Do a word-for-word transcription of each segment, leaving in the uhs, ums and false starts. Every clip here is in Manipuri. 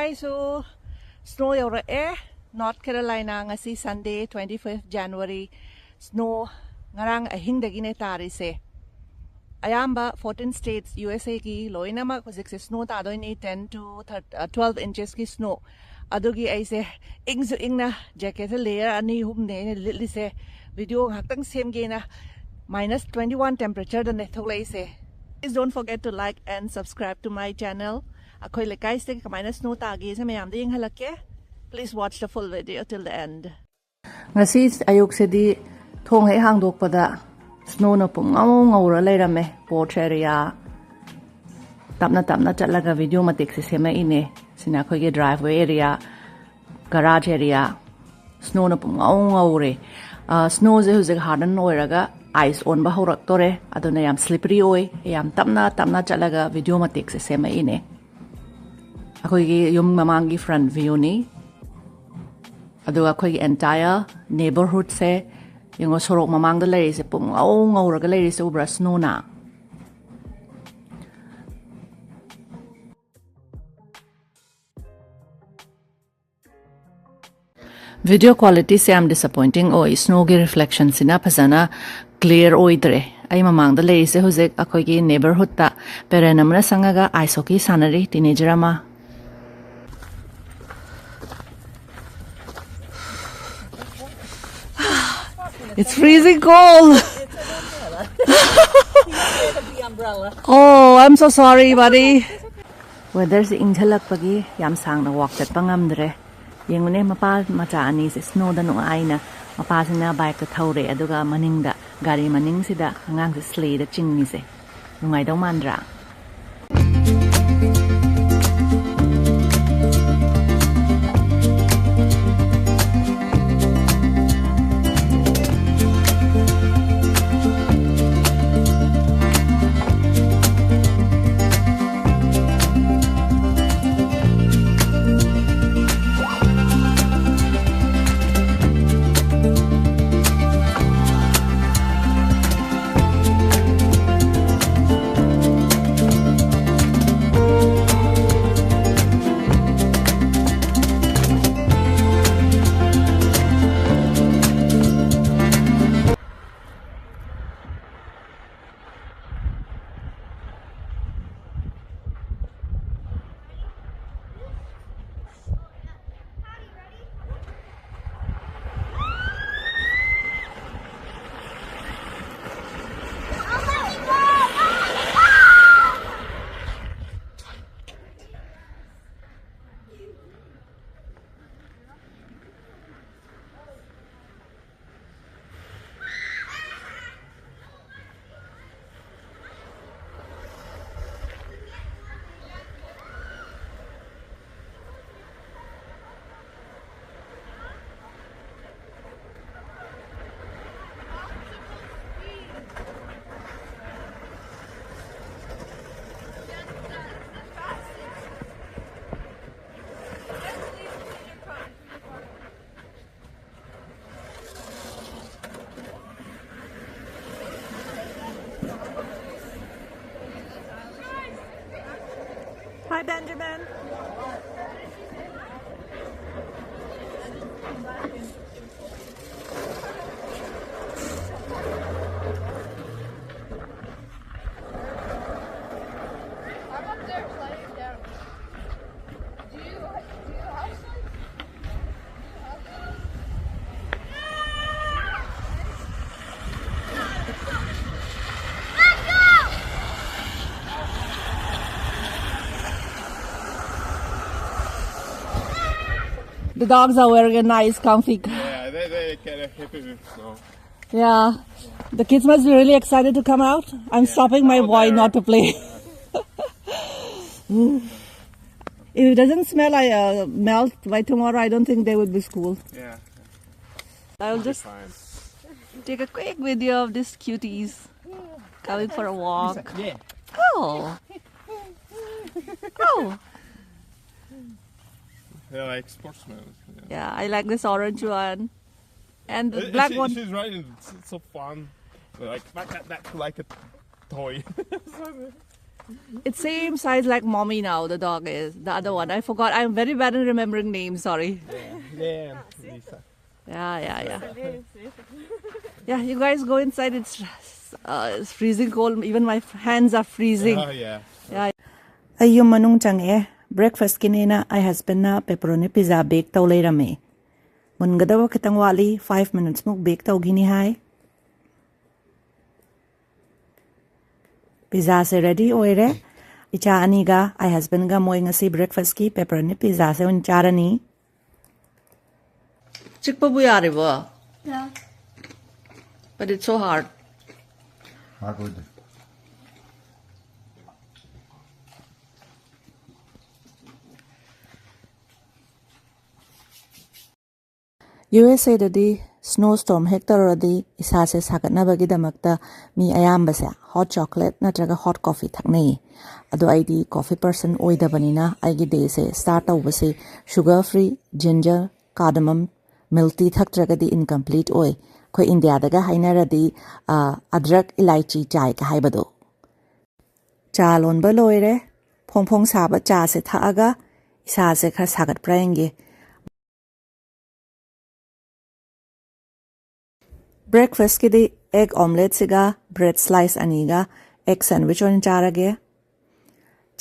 ꯑꯩꯁꯨ snow ꯌꯧꯔꯛꯑꯦ꯫ North Carolina, ꯉꯁꯤ Sunday, twenty fifth January. Snow ꯉꯔꯥꯡ ꯑꯍꯤꯡꯗꯒꯤꯅꯦ ꯇꯥꯔꯤꯁꯦ꯫ ꯑꯌꯥꯝꯕ fourteen states USA ꯒꯤ ꯂꯣꯏꯅꯃꯛ ꯍꯧꯖꯤꯛꯁꯦ snow ꯇꯥꯗꯣꯏꯅꯤ, ten to twelve inches ꯀꯤ snow꯫ ꯑꯗꯨꯒꯤ ꯑꯩꯁꯦ ꯏꯪꯁꯨ ꯏꯪꯅ jacket ꯁꯦ layer ꯑꯅꯤ ꯑꯍꯨꯝꯅꯦ ꯑꯩꯅ ꯂꯤꯠꯂꯤꯁꯦ꯫ Video ꯉꯥꯏꯍꯥꯛꯇꯪ ꯁꯦꯝꯒꯦꯅ꯫ Minus twenty one temperature ꯗꯅꯦ ꯊꯣꯛꯂꯛꯏꯁꯦ꯫ Please don't forget to like and subscribe to my channel. ꯑꯩꯈꯣꯏ ꯂꯩꯀꯥꯏꯁꯤꯗ ꯀꯃꯥꯏꯅ snow ꯇꯥꯒꯦꯁꯦ ꯃꯌꯥꯝꯗ ꯌꯦꯡꯍꯜꯂꯛꯀꯦ꯫ Please watch the full video till the end. ꯉꯁꯤ ꯑꯌꯨꯛꯁꯤꯗꯤ ꯊꯣꯡ ꯍꯦꯛ ꯍꯥꯡꯗꯣꯛꯄꯗ snow ꯅ ꯄꯨꯡꯉꯧ ꯉꯧꯔ ꯂꯩꯔꯝꯃꯦ꯫ Porch area꯫ ꯇꯞꯅ ꯇꯞꯅ ꯆꯠꯂꯒ video ꯃꯇꯦꯛꯁꯦ ꯁꯦꯝꯃꯛꯏꯅꯦ꯫ ꯁꯤꯅ ꯑꯩꯈꯣꯏꯒꯤ driveway area, garage area꯫ Snow ꯅ ꯄꯨꯡꯉꯧ ꯉꯧꯔꯦ꯫ ꯑ, snow ꯁꯦ ꯍꯧꯖꯤꯛ harden ꯑꯣꯏꯔꯒ ice ꯑꯣꯟꯕ ꯍꯧꯔꯛꯇꯣꯔꯦ꯫ ꯑꯗꯨꯅ ꯌꯥꯝ slippery ꯑꯣꯏ꯫ ꯌꯥꯝ ꯇꯞꯅ ꯇꯞꯅ ꯆꯠꯂꯒ video ꯃꯇꯦꯛꯁꯦ ꯁꯦꯝꯃꯛꯏꯅꯦ꯫ ꯑꯩꯈꯣꯏꯒꯤ ꯌꯨꯝ ꯃꯃꯥꯡꯒꯤ front view ꯅꯤ꯫ ꯑꯗꯨꯒ ꯑꯩꯈꯣꯏꯒꯤ entire neighborhood ꯁꯦ ꯌꯦꯡꯉꯣ, ꯁꯣꯔꯣꯛ ꯃꯃꯥꯡꯗ ꯂꯩꯔꯤꯁꯦ ꯄꯨꯡꯉꯧ ꯉꯧꯔꯒ ꯂꯩꯔꯤꯁꯦ ꯎꯕ꯭ꯔꯥ snow ꯅ? Video quality ꯁꯦ ꯌꯥꯝ disappointing ꯑꯣꯏ꯫ Snow ꯒꯤ reflection ꯁꯤꯅ ꯐꯖꯅ clear ꯑꯣꯏꯗ꯭ꯔꯦ꯫ ꯑꯩ ꯃꯃꯥꯡꯗ ꯂꯩꯔꯤꯁꯦ ꯍꯧꯖꯤꯛ ꯑꯩꯈꯣꯏꯒꯤ neighborhood ꯇ parent ꯑꯃꯅ ꯆꯪꯉꯒ ice hockey ꯁꯥꯟꯅꯔꯤ, teenager ꯑꯃ꯫ It's freezing cold. Oh, I'm so sorry, buddy. Weather ꯁꯦ ꯏꯪꯁꯜꯂꯛꯄꯒꯤ ꯌꯥꯝ ꯁꯥꯡꯅ walk ꯆꯠꯄ ꯉꯝꯗ꯭ꯔꯦ꯫ ꯌꯦꯡꯉꯨꯅꯦ, ꯃꯄꯥ ꯃꯆꯥ ꯑꯅꯤꯁꯦ snow ꯗ ꯅꯨꯡꯉꯥꯏꯅ, ꯃꯄꯥꯁꯤꯅ bike ꯇ ꯊꯧꯔꯦ, ꯑꯗꯨꯒ ꯃꯅꯤꯡꯗ, ꯒꯥꯔꯤ ꯃꯅꯤꯡꯁꯤꯗ ꯑꯉꯥꯡꯁꯦ sleigh ꯗ ꯆꯤꯡꯉꯤꯁꯦ꯫ ꯅꯨꯡꯉꯥꯏꯗꯧ ꯃꯥꯟꯗ꯭ꯔꯥ? I'm up there playing down. Do you, do you have some? The dogs are wearing a nice comfy. Yeah, they, they kind of happy with snow. Yeah. The kids must be really excited to come out. I'm stopping my boy not to play. If it doesn't smell, I uh, melt by tomorrow, I don't think they would be school. Yeah. I'll just take a quick video of these cuties coming for a walk. Yeah. Oh. Oh. They're like sportsmen. Yeah, I like this orange one. And the black one. She's right. It's, it's so fun. They're like that, that, that, like a toy. It's same size like mommy now, the dog is. The other one. I forgot. I'm very bad in remembering names, sorry. Yeah, yeah, Lisa. Yeah, yeah, yeah. Yeah, you guys go inside. It's uh, it's freezing cold. Even my hands are freezing. Oh, yeah. Yeah. ꯑꯩ ꯌꯨꯝ ꯃꯅꯨꯡ ꯆꯪꯉꯛꯑꯦ꯫ ꯕ꯭ꯔꯦꯛꯐꯥꯁꯀꯤꯅꯦꯅ ꯑꯩ ꯍꯁꯕꯦꯟꯅ ꯄꯦꯄꯔꯣꯅꯤ ꯄꯤꯖꯥ ꯕꯦꯛ ꯇꯧ ꯂꯩꯔꯝꯃꯦ꯫ ꯃꯨꯟꯒꯗꯕ ꯈꯤꯇꯪ ꯋꯥꯠꯂꯤ꯫ ꯐꯥꯏꯚ ꯃꯤꯅꯤꯠꯁꯃꯨꯛ ꯕꯦꯛ ꯇꯧꯈꯤꯅꯤ ꯍꯥꯏ꯫ ꯄꯤꯖꯥꯁꯦ ꯔꯦꯗꯤ ꯑꯣꯏꯔꯦ꯫ ꯏꯆꯥ ꯑꯅꯤꯒ ꯑꯩ ꯍꯁꯕꯦꯟꯒ ꯃꯣꯏ ꯉꯁꯤ ꯕ꯭ꯔꯦꯛꯐꯥꯁꯀꯤ ꯄꯦꯄꯔꯣꯅꯤ ꯄꯤꯖꯥꯁꯦ ꯑꯣꯏꯅ ꯆꯥꯔꯅꯤ꯫ ꯆꯤꯛꯄꯕꯨ ꯌꯥꯔꯤꯕꯣ? Yeah. But it's so hard. Hard ꯑꯣꯏꯗꯦ꯫ ꯌꯨ ꯑꯦꯁ ꯑꯦꯗꯗꯤ ꯁ꯭ꯅꯣ ꯁ꯭ꯇꯣꯔꯝ ꯍꯦꯛ ꯇꯧꯔꯗꯤ ꯏꯁꯥꯁꯦ ꯁꯥꯒꯠꯅꯕꯒꯤꯗꯃꯛꯇ ꯃꯤ ꯑꯌꯥꯝꯕꯁꯦ ꯍꯣꯠ ꯆꯣꯀ꯭ꯂꯦꯠ ꯅꯠꯇ꯭ꯔꯒ ꯍꯣꯠ ꯀꯣꯐꯤ ꯊꯛꯅꯩ꯫ ꯑꯗꯣ ꯑꯩꯗꯤ ꯀꯣꯐꯤ ꯄꯔꯁꯟ ꯑꯣꯏꯗꯕꯅꯤꯅ ꯑꯩꯒꯤ ꯗꯦꯁꯦ ꯁ꯭ꯇꯥꯔꯠ ꯇꯧꯕꯁꯦ sugar free, ginger, cardamom, milk tea ꯊꯛꯇ꯭ꯔꯒꯗꯤ ꯏꯟꯀꯝꯄ꯭ꯂꯤꯠ ꯑꯣꯏ꯫ ꯑꯩꯈꯣꯏ ꯏꯟꯗꯤꯌꯥꯗꯒ ꯍꯥꯏꯅꯔꯗꯤ, ꯑ, ꯑꯗ꯭ꯔꯛ ꯏꯂꯥꯏꯆꯤ ꯆꯥꯏꯒ ꯍꯥꯏꯕꯗꯣ꯫ ꯆꯥ ꯂꯣꯟꯕ ꯂꯣꯏꯔꯦ꯫ ꯐꯣꯡ ꯐꯣꯡ ꯁꯥꯕ ꯆꯥꯁꯦ ꯊꯛꯑꯒ ꯏꯁꯥꯁꯦ ꯈꯔ ꯁꯥꯒꯠꯄ꯭ꯔꯥ ꯌꯦꯡꯒꯦ꯫ Breakfastꯀꯤꯗꯤ egg omeletteꯁꯤꯒ bread slice ꯑꯅꯤꯒ egg sandwich ꯑꯣꯏꯅ ꯆꯥꯔꯒꯦ꯫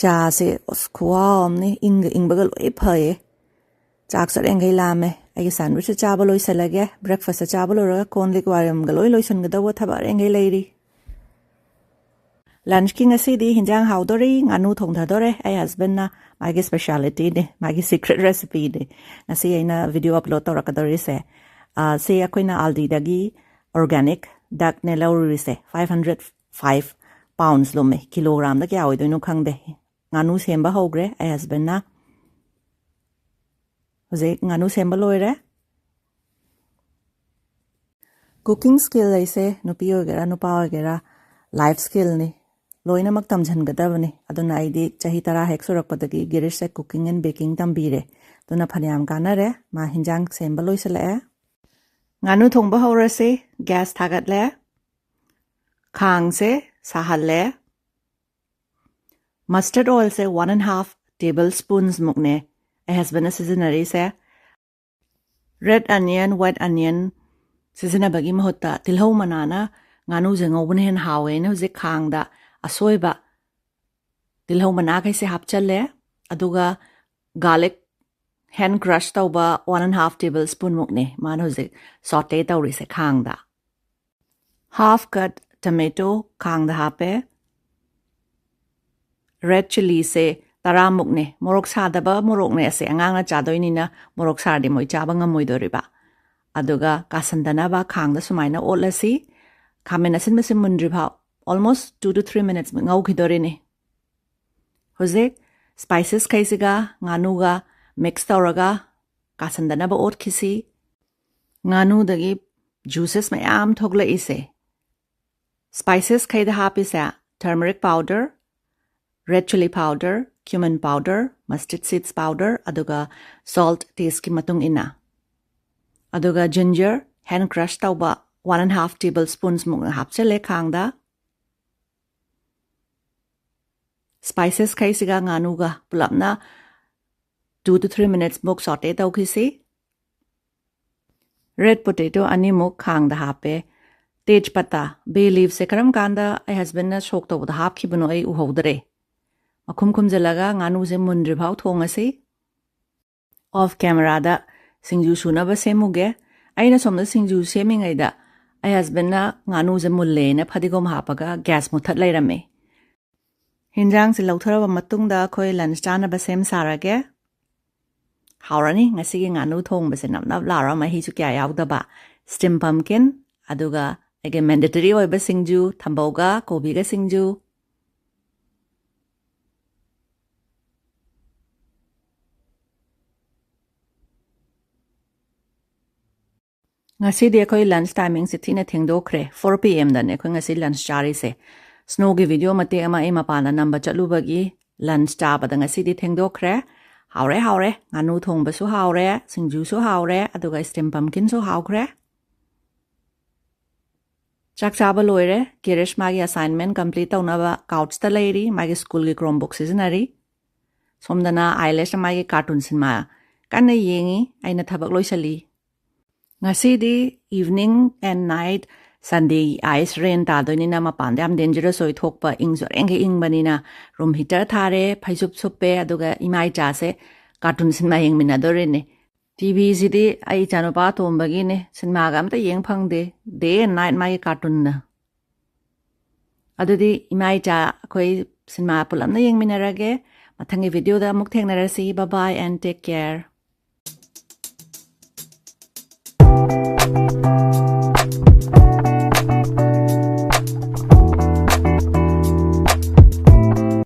ꯆꯥꯁꯦ ꯑꯁ ꯈꯨꯍꯥꯎ ꯑꯃꯅꯤ, ꯏꯪꯒ ꯏꯪꯕꯒ ꯂꯣꯏ ꯐꯩꯌꯦ꯫ ꯆꯥꯛ ꯆꯔꯦꯡꯈꯩ ꯂꯥꯝꯃꯦ꯫ ꯑꯩꯒꯤ sandwichꯁꯦ ꯆꯥꯕ ꯂꯣꯏꯁꯤꯜꯂꯒꯦ꯫ Breakfastꯁꯦ ꯆꯥꯕ ꯂꯣꯏꯔꯒ ꯀꯣꯟ ꯂꯤꯛ ꯋꯥꯏꯔꯝꯒ ꯂꯣꯏ ꯂꯣꯏꯁꯤꯟꯒꯗꯧꯕ ꯊꯕꯛ ꯑꯔꯦꯡꯈꯩ ꯂꯩꯔꯤ꯫ Lunchꯀꯤ ꯉꯁꯤꯗꯤ ꯍꯤꯟꯖꯥꯡ ꯍꯥꯎꯗꯣꯔꯤ, ꯉꯥꯅꯨ ꯊꯣꯡꯊꯗꯣꯔꯦ꯫ ꯑꯩ husbandꯅ ꯃꯥꯒꯤ specialityꯅꯦ, ꯃꯥꯒꯤ secret recipeꯅꯦ ꯉꯁꯤ ꯑꯩꯅ video upload ꯇꯧꯔꯛꯀꯗꯧꯔꯤꯁꯦ꯫ ꯑꯥ, ꯁꯤ ꯑꯩꯈꯣꯏꯅ Aldiꯗꯒꯤ organic duckꯅꯦ ꯂꯧꯔꯨꯔꯤꯁꯦ꯫ Five hundred five pounds ꯂꯨꯝꯃꯦ꯫ Kilogramꯗ ꯀꯌꯥ ꯑꯣꯏꯗꯣꯏꯅꯣ ꯈꯪꯗꯦ꯫ ꯉꯥꯅꯨ ꯁꯦꯝꯕ ꯍꯧꯈ꯭ꯔꯦ ꯑꯩ husbandꯅ꯫ ꯍꯧꯖꯤꯛ ꯉꯥꯅꯨ ꯁꯦꯝꯕ ꯂꯣꯏꯔꯦ꯫ Cooking skill ꯍꯥꯏꯁꯦ ꯅꯨꯄꯤ ꯑꯣꯏꯒꯦꯔꯥ ꯅꯨꯄꯥ ꯑꯣꯏꯒꯦꯔꯥ life skillꯅꯤ꯫ ꯂꯣꯏꯅꯃꯛ ꯇꯝꯁꯤꯟꯒꯗꯕꯅꯤ꯫ ꯑꯗꯨꯅ ꯑꯩꯗꯤ ꯆꯍꯤ ꯇꯔꯥ ꯍꯦꯛ ꯁꯨꯔꯛꯄꯗꯒꯤ ꯒꯤꯔꯤꯁꯁꯦ cooking and baking ꯇꯝꯕꯤꯔꯦ꯫ ꯑꯗꯨꯅ ꯐꯅꯌꯥꯝ ꯀꯥꯟꯅꯔꯦ꯫ ꯃꯥ ꯍꯤꯟꯖꯥꯡ ꯁꯦꯝꯕ ꯂꯣꯏꯁꯤꯜꯂꯛꯑꯦ꯫ ꯉꯥꯅꯨ ꯊꯣꯡꯕ ꯍꯧꯔꯁꯤ꯫ Gas ꯊꯥꯒꯠꯂꯦ꯫ ꯈꯥꯡꯁꯦ ꯁꯥꯍꯜꯂꯦ꯫ Mustard oilꯁꯦ one and half tablespoonsꯃꯨꯛꯅꯦ ꯑꯩ husbandꯅ ꯁꯤꯖꯤꯟꯅꯔꯤꯁꯦ꯫ Red onion, white onion ꯁꯤꯖꯤꯟꯅꯕꯒꯤ ꯃꯍꯨꯠꯇ ꯇꯤꯜꯍꯧ ꯃꯅꯥꯅ ꯉꯥꯅꯨꯁꯦ ꯉꯧꯕꯅ ꯍꯦꯟꯅ ꯍꯥꯎꯋꯦ꯫ ꯑꯩꯅ ꯍꯧꯖꯤꯛ ꯈꯥꯡꯗ ꯑꯁꯣꯏꯕ ꯇꯤꯜꯍꯧ ꯃꯅꯥꯈꯩꯁꯦ ꯍꯥꯞꯆꯜꯂꯦ꯫ ꯑꯗꯨꯒ garlic hand crush ꯇꯧꯕ one and half tablespoonꯃꯨꯛꯅꯦ ꯃꯥꯅ ꯍꯧꯖꯤꯛ saute ꯇꯧꯔꯤꯁꯦ ꯈꯥꯡꯗ꯫ Half cut tomato ꯈꯥꯡꯗ ꯍꯥꯞꯄꯦ꯫ Red chilliꯁꯦ ꯇꯔꯥꯃꯨꯛꯅꯦ꯫ ꯃꯣꯔꯣꯛ ꯁꯥꯗꯕ ꯃꯣꯔꯣꯛꯅꯦ ꯑꯁꯦ, ꯑꯉꯥꯡꯅ ꯆꯥꯗꯣꯏꯅꯤꯅ ꯃꯣꯔꯣꯛ ꯁꯥꯔꯗꯤ ꯃꯣꯏ ꯆꯥꯕ ꯉꯝꯃꯣꯏꯗꯣꯔꯤꯕ꯫ ꯑꯗꯨꯒ ꯀꯥꯁꯟꯗꯅꯕ ꯈꯥꯡꯗ ꯁꯨꯃꯥꯏꯅ ꯑꯣꯠꯂꯁꯤ꯫ ꯈꯥꯃꯦꯟ ꯑꯁꯤꯟꯕꯁꯤ ꯃꯨꯟꯗ꯭ꯔꯤ ꯐꯥꯎ almost two to three minutes ꯉꯧꯈꯤꯗꯣꯔꯤꯅꯤ꯫ ꯍꯧꯖꯤꯛ spices ꯈꯩꯁꯤꯒ ꯉꯥꯅꯨꯒ mix ꯇꯧꯔꯒ ꯀꯥꯁꯟꯗꯅꯕ ꯑꯣꯠꯈꯤꯁꯤ꯫ ꯉꯥꯅꯨꯗꯒꯤ juices ꯃꯌꯥꯝ ꯊꯣꯛꯂꯛꯏꯁꯦ꯫ Spices ꯈꯩꯗ ꯍꯥꯞꯄꯤꯁꯦ turmeric powder, red chilli powder, cumin powder, mustard seeds powder, ꯑꯗꯨꯒ salt tasteꯀꯤ ꯃꯇꯨꯡ ꯏꯟꯅ꯫ ꯑꯗꯨꯒ ginger hand crush ꯇꯧꯕ one and half tablespoonsꯃꯨꯛ ꯍꯥꯞꯆꯜꯂꯦ ꯈꯥꯡꯗ꯫ Spices ꯈꯩꯁꯤꯒ ꯉꯥꯅꯨꯒ ꯄꯨꯂꯞꯅ two to three minutesꯃꯨꯛ saute ꯇꯧꯈꯤꯁꯤ꯫ Red potato ꯑꯅꯤꯃꯨꯛ ꯈꯥꯡꯗ ꯍꯥꯞꯄꯦ꯫ Tej pata, bay leafꯁꯦ ꯀꯔꯝ ꯀꯥꯟꯗ ꯑꯩ husbandꯅ ꯁꯣꯛ ꯇꯧꯕꯗ ꯍꯥꯞꯈꯤꯕꯅꯣ ꯑꯩ ꯎꯍꯧꯗ꯭ꯔꯦ꯫ ꯃꯈꯨꯝ ꯈꯨꯝꯖꯤꯜꯂꯒ ꯉꯥꯅꯨꯁꯦ ꯃꯨꯟꯗ꯭ꯔꯤꯐꯥꯎ ꯊꯣꯡꯉꯁꯤ꯫ Off cameraꯗ ꯁꯤꯡꯖꯨ ꯁꯨꯅꯕ ꯁꯦꯝꯃꯨꯒꯦ꯫ ꯑꯩꯅ ꯁꯣꯝꯗ ꯁꯤꯡꯖꯨ ꯁꯦꯝꯃꯤꯉꯩꯗ ꯑꯩ husbandꯅ ꯉꯥꯅꯨꯁꯦ ꯃꯨꯜꯂꯦꯅ ꯐꯗꯤꯒꯣꯝ ꯍꯥꯞꯄꯒ gas ꯃꯨꯊꯠ ꯂꯩꯔꯝꯃꯦ꯫ ꯍꯤꯟꯖꯥꯡꯁꯦ ꯂꯧꯊꯔꯕ ꯃꯇꯨꯡꯗ ꯑꯩꯈꯣꯏ lunch ꯆꯥꯅꯕ ꯁꯦꯝ ꯁꯥꯔꯒꯦ꯫ ꯍꯥꯎꯔꯅꯤ ꯉꯁꯤꯒꯤ ꯉꯥꯅꯨ ꯊꯣꯡꯕꯁꯦ, ꯅꯞ ꯅꯞ ꯂꯥꯎꯔ, ꯃꯍꯤꯁꯨ ꯀꯌꯥ ꯌꯥꯎꯗꯕ꯫ Steam pumpkin, ꯑꯗꯨꯒ ꯑꯩꯒꯤ mandatory ꯑꯣꯏꯕ ꯁꯤꯡꯖꯨ, ꯊꯝꯕꯧꯒ ꯀꯣꯕꯤꯒ ꯁꯤꯡꯖꯨ꯫ ꯉꯁꯤꯗꯤ ꯑꯩꯈꯣꯏ lunch timingꯁꯦ ꯊꯤꯅ ꯊꯦꯡꯗꯣꯛꯈ꯭ꯔꯦ꯫ Four pmꯗꯅꯦ ꯑꯩꯈꯣꯏ ꯉꯁꯤ lunch ꯆꯥꯔꯤꯁꯦ꯫ Snowꯒꯤ video ꯃꯇꯦꯛ ꯑꯃ ꯑꯩ ꯃꯄꯥꯟꯗ ꯅꯝꯕ ꯆꯠꯂꯨꯕꯒꯤ lunch ꯆꯥꯕꯗ ꯉꯁꯤꯗꯤ ꯊꯦꯡꯗꯣꯛꯈ꯭ꯔꯦ꯫ ꯍꯥꯎꯔꯦ, ꯍꯥꯎꯔꯦ꯫ ꯉꯥꯅꯨ ꯊꯣꯡꯕꯁꯨ ꯍꯥꯎꯔꯦ, ꯁꯤꯡꯖꯨꯁꯨ ꯍꯥꯎꯔꯦ, ꯑꯗꯨꯒ steam pumpkinꯁꯨ ꯍꯥꯎꯈ꯭ꯔꯦ꯫ ꯆꯥꯛ ꯆꯥꯕ ꯂꯣꯏꯔꯦ꯫ Girish ꯃꯥꯒꯤ assignment complete ꯇꯧꯅꯕ couchꯇ ꯂꯩꯔꯤ, ꯃꯥꯒꯤ schoolꯒꯤ Chromebook ꯁꯤꯖꯤꯟꯅꯔꯤ꯫ ꯁꯣꯝꯗꯅ ꯑꯥꯏꯂꯦꯁꯅ ꯃꯥꯒꯤ cartoon ꯁꯤꯅꯦꯃꯥ ꯀꯟꯅ ꯌꯦꯡꯉꯤ, ꯑꯩꯅ ꯊꯕꯛ ꯂꯣꯏꯁꯤꯜꯂꯤ꯫ ꯉꯁꯤꯗꯤ evening and night, Sunday ice rain ꯇꯥꯗꯣꯏꯅꯤꯅ ꯃꯄꯥꯟꯗ ꯌꯥꯝ dangerous ꯑꯣꯏ ꯊꯣꯛꯄ, ꯏꯪꯁꯨ ꯑꯔꯦꯡꯒ ꯏꯪꯕꯅꯤꯅ room heater ꯊꯥꯔꯦ, ꯐꯩꯖꯨꯞ ꯁꯨꯞꯄꯦ, ꯑꯗꯨꯒ ꯏꯃꯥ ꯏꯆꯥꯁꯦ cartoon ꯁꯤꯅꯦꯃꯥ ꯌꯦꯡꯃꯤꯟꯅꯗꯣꯔꯤꯅꯤ꯫ TVꯁꯤꯗꯤ ꯑꯩ ꯏꯆꯥꯅꯨꯄꯥ ꯑꯇꯣꯝꯕꯒꯤꯅꯦ, ꯁꯤꯅꯦꯃꯥꯒ ꯑꯝꯇ ꯌꯦꯡ ꯐꯪꯗꯦ, day and night ꯃꯥꯒꯤ cartoonꯅ꯫ ꯑꯗꯨꯗꯤ ꯏꯃꯥ ꯏꯆꯥ ꯑꯩꯈꯣꯏ ꯁꯤꯅꯦꯃꯥ ꯄꯨꯂꯞꯅ ꯌꯦꯡꯃꯤꯟꯅꯔꯒꯦ꯫ ꯃꯊꯪꯒꯤ videoꯗ ꯑꯃꯨꯛ ꯊꯦꯡꯅꯔꯁꯤ꯫ Bye bye and take care.